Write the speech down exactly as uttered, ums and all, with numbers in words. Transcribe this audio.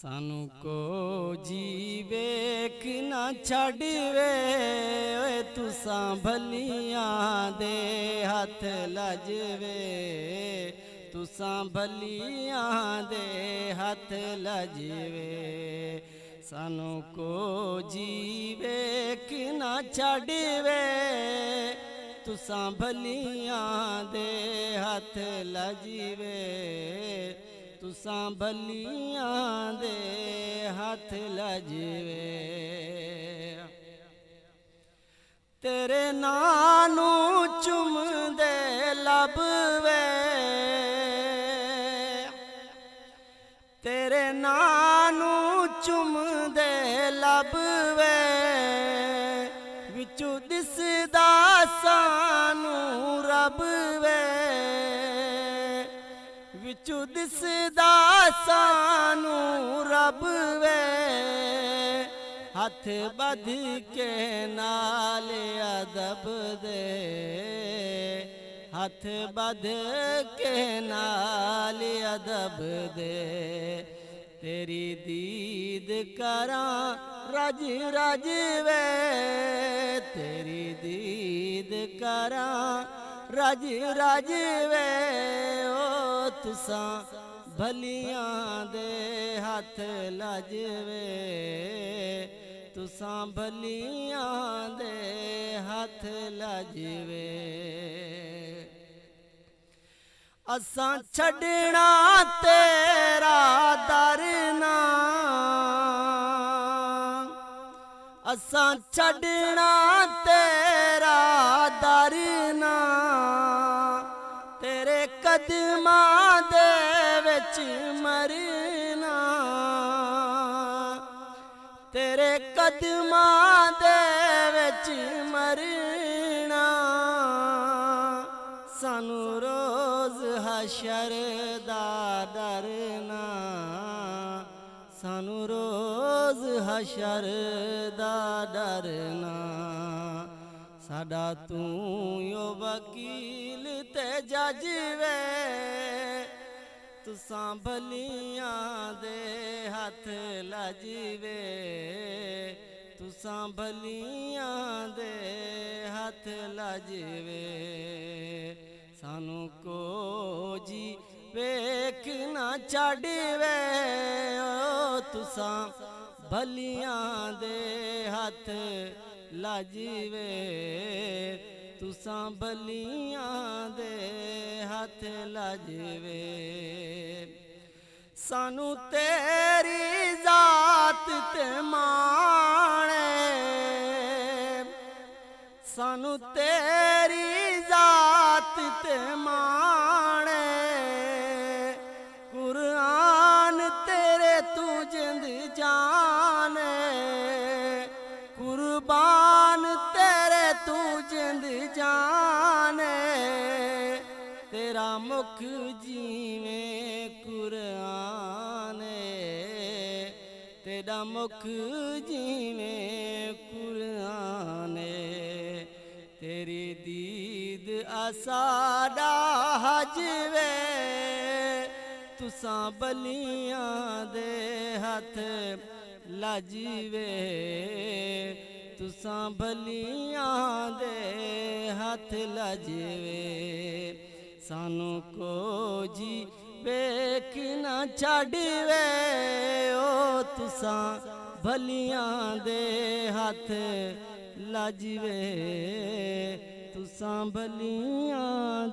سانوں کو جی ویکھ نہ چھڈ وے، اوئے تساں بھلیاں دے ہتھ لج وے، تساں بھلیاں دے ہتھ لج وے۔ سانوں کو جی ویکھ نہ چھڈ وے، تساں بھلیاں دے ہتھ لج وے، تساں بھلیاں دے ہتھ لج وے۔ تیرے ناں نوں چمدے لب وے، تیرے ناں نوں چمدے لب وے، وچوں ݙسدا سانوں رب وے، وچوں ݙسدا سانوں رب وے۔ ہتھ ٻدھ کے نال ادب دے، ہتھ ٻدھ کے نال ادب دے، تیری دید کراں رج رج وے، تیری دید کراں رج رج وے۔ او تساں بھلیاں دے ہتھ لج وے، تساں بھلیاں دے ہتھ لج وے۔ اساں چھڈݨا تیرا در نہ، اساں چھڈݨا تیرا در نہ، تیرے قدماں دے وچ مرنا، تیرے قدماں دے وچ مرنا۔ سانوں روز حشر دا ݙرنا، سانوں روز حشر دا ݙرنا۔ ساݙا توں یو وکیل تے جج وے، تساں بھلیاں دے ہتھ لج وے، تساں بھلیاں دے ہتھ لج وے۔ سانوں کو جی ویکھ نہ چھڈ وے، او تساں بھلیاں دے ہتھ لج وے، تساں بھلیاں دے ہتھ لج وے۔ سانوں تیری ذات تے ماݨ اے، سانوں تیری ذات تے ماݨ اے، قرآن تیرے توں جند جان اے، قربان تیرے توں جند جان اے، تیرا مکھ جیویں قرآن اے، تیݙا مکھ جیویں قرآن اے۔ تیری دید اساݙا حج وے، تساں بھلیاں دے ہتھ لج وے، تساں بھلیاں دے ہتھ لج وے۔ سانوں کو جی ویکھ نہ چھڈ وے، او تساں بھلیاں دے ہتھ لج وے، تساں بھلیاں